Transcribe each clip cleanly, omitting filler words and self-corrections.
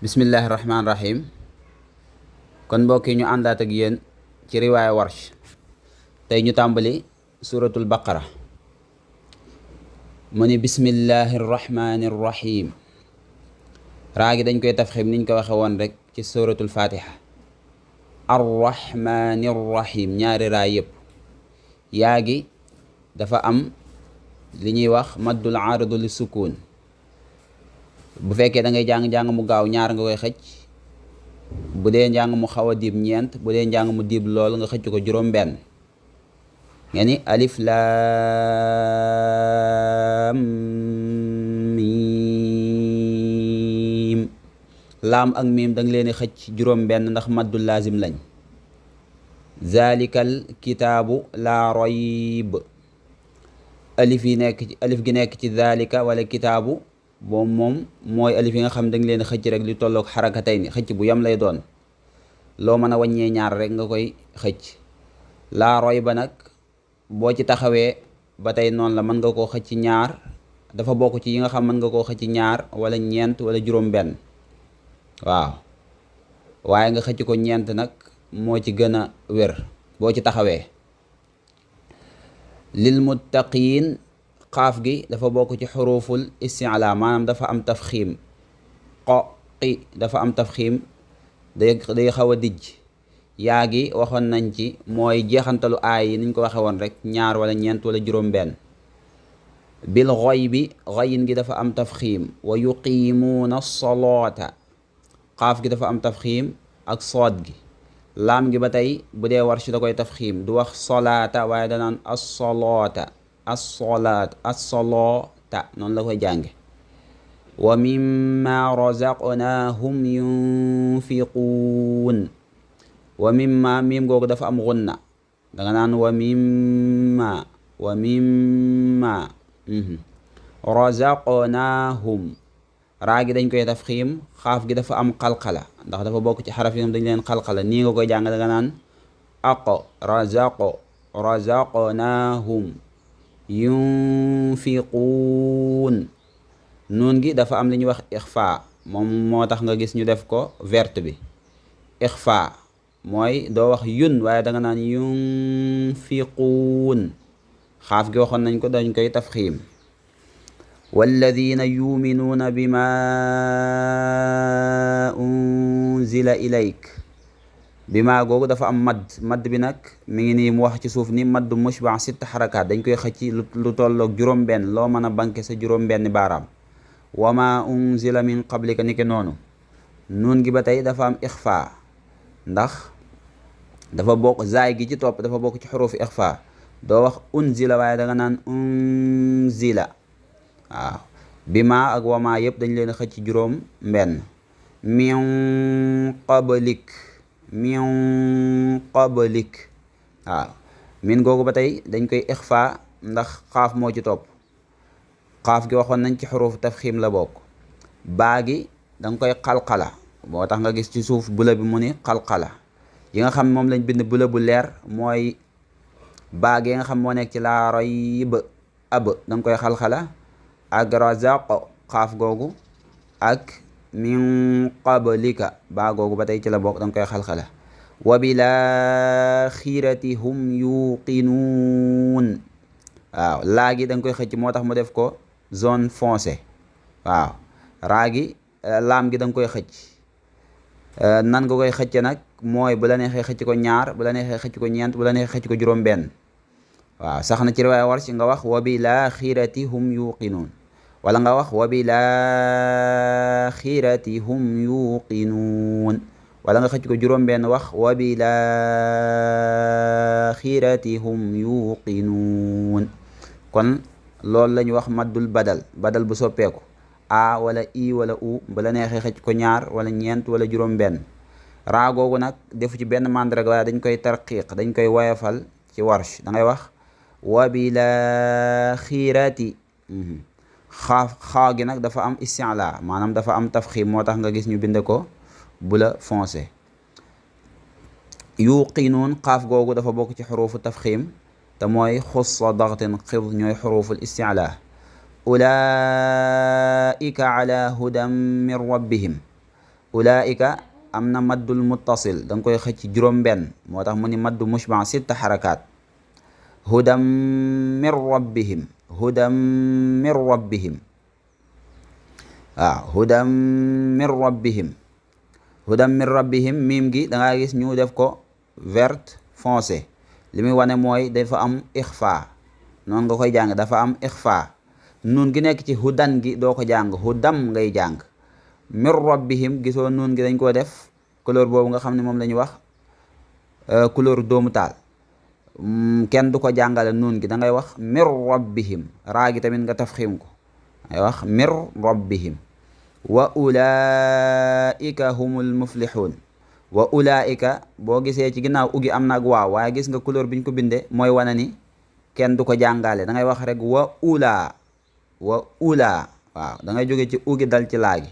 bismillahi rahmaani rahim. kon mbokk yi ñu àndaat ak yéen ci riwaaya warsh. tey ñu tàmbali suratul baqara. mu ni bismillahi rahmaani rahim. raa gi dañ koy tafxim niñ ko waxe woon rek ci suratul fatiha. arrahmaani rahim, ñaari raa yëpp. yaa gi dafa am li ñuy wax maddul aaridu li sukun. bu fekkee da ngay jàng mu gaaw ñaar nga koy xëcc, bu dee njàng mu xaw a diib ñeent, bu dee njàng mu diib lool nga xëcc ko juróom benn. nga ni alif laam miim. laam ak miim da nga leen di xëcc juróom benn ndax maddul laazim lañ. zalikal kitaabu laa rayb. alif gi nekk ci zalika wala kitaabu boobu moom mooy alif yi nga xam da nga leen xëcc rek li tolloog xarakatay ni xëcc bu yam lay doon. loo mën a wàññee ñaar rek nga koy xëcc. laa roy ba nag boo ci taxawee ba tey noonu la, mën nga koo xëcc ñaar. dafa bokk ci yi nga xam mën nga koo xëcc ñaar wala ñeent wala juróom benn. waaw waaye nga xëcc ko ñeent nag moo ci gën a wér boo ci taxawee. lil muttaqiin, xaaf gi dafa bokk ci xuruful isti'la, maanaam dafa am tafxiim. qi dafa am tafxiim, day xaw a dijj. yaa gi waxoon nañ ci mooy jeexantalu aay yi niñ ko waxe woon rek ñaar wala ñeent wala juróom benn. bil xoy bi, xoyin gi dafa am tafxiim. wa yuqiimuuna soloota, xaaf gi dafa am tafxiim ak sood gi. laam gi ba tey bu dee Warsh da koy tafxiim, du wax solaata waaye danaan assoloota. assoloota noonu la koy jànge. wa mimma razaqnaahum yunfiquun. wa mimma miim googu dafa am gunna, danga naan wa mimma razaqnaahum. raa gi dañ koy tafxiim, xaaf gi dafa am xalqala ndax dafa bokk ci xaraf yi dañ leen xalqala. nii nga koy jàng danga naan razaqnaahum yunfiquun. nuun gi dafa am li ñuy wax ixfa, moom moo tax nga gis ñu def ko verte bi. ixfa mooy doo wax yun waaye danga naan yunfiquun. xaaf gi waxoon nañ ko dañ koy tafxiim. walladina yuminuuna bima unzila ilayk. bima googu dafa am madd bi nag mi ngi nii mu wax ci suuf ni madd mushba sitt xarakaat, dañ koy xëcc lu tolloog juróom benn, loo mën a banke sa juróom benn baaraam. wama unzila min qablika ni ke noonu. nuun gi ba tey dafa am ixfa ndax dafa bokk, zaay gi ci topp dafa bokk ci xurufi ixfa. doo wax unzila waaye danga naan unzila. waaw bima ak wama yëpp dañ leen xëcc juróom benn. min qablik. waaw min googu ba tey dañ koy ixfa ndax xaaf moo ci topp. xaaf gi waxoon nañ ci xurufu tafxiim la bokk. baa gi danga koy xalqala, moo tax nga gis ci suuf bula bi mu ni xalqala. yi nga xam moom lañ bind bula bu leer mooy baa gi nga xam moo nekk ci laa rayb ab, danga koy xalqala. ak razaq xaaf googu ak min qablika baa googu ba tey ci la bokk, danga koy xalxala. wa bil aaxirati hum yuqinuun. waaw laa gi danga koy xëcc, moo tax mu def ko zone foncée. waaw raa gi laam gi danga koy xëcc. nan nga koy xëcc nag mooy bu la neexee xëcc ko ñaar, bu la neexee xëcc ko ñeent, bu la neexee xëcc ko juróom benn. waaw sax na ci riwaaya Warsh nga wax wa bil aaxirati hum yuqinuun, wala nga wax wa bil aaxirati hum yuqinuun, wala nga xëcc ko juróom benn wax wa bil aaxirati hum yuqinuun. kon loolu la ñu wax maddul badal bu soppeeku. a wala i wala u, bu la neexee xëcc ko ñaar wala ñeent wala juróom benn. raa googu nag defu ci benn màndarga waaye dañ koy tarqiq, dañ koy woyofal ci Warsh. da ngay wax wa bil aaxirati. xaa gi nag dafa am isti'la, maanaam dafa am tafxiim, moo tax nga gis ñu bind ko bula foncé. yuqinuun, xaaf googu dafa bokk ci xurufu tafxiim te mooy xussa daxtin xid, ñooy xuruful isti'la. ulaika ala hudan min rabbihim. ulaika am na maddul muttasil da nga koy xëcc juróom benn moo tax mu ni maddu mushba sitta xarakaat. hudam min rabbihim hudam min rabbihim waaw hudam min rabbihim hudam min rabbihim miim gi da ngaa gis ñu def ko vert foncé li muy wane mooy dafa am ixfa noonu nga koy jàng dafa am ixfa nun gi nekk ci hudan gi doo ko jàng hudam ngay jàng. min rabbihim gisoo nun gi dañ koo def couleur boobu nga xam ne moom la ñuy wax couleur doomu taal kenn du ko jàngale nun gi da ngay wax min rabbihim raa gi tamit nga tafxim ko ngay wax min rabbihim. wa ulaika humul muflihun wa ulaika boo gisee ci ginnaaw ugi am nag waaw waaye gis nga couleur biñ ko binde mooy wane ni kenn du ko jàngale da ngay wax rek wa ulaa waaw da ngay jóge ci ugi dal ci laa gi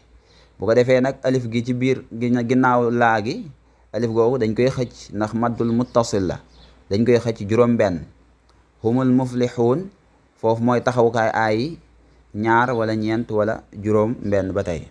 bu ko defee nag alif gi ci biir ginnaaw laa gi alif googu dañ koy xëcc ndax maddul muttasil la dañ koy xëcc juróom benn. humul muflihun foofu mooy taxawukaay aay ñaar wala ñeent wala juróom benn ba tey.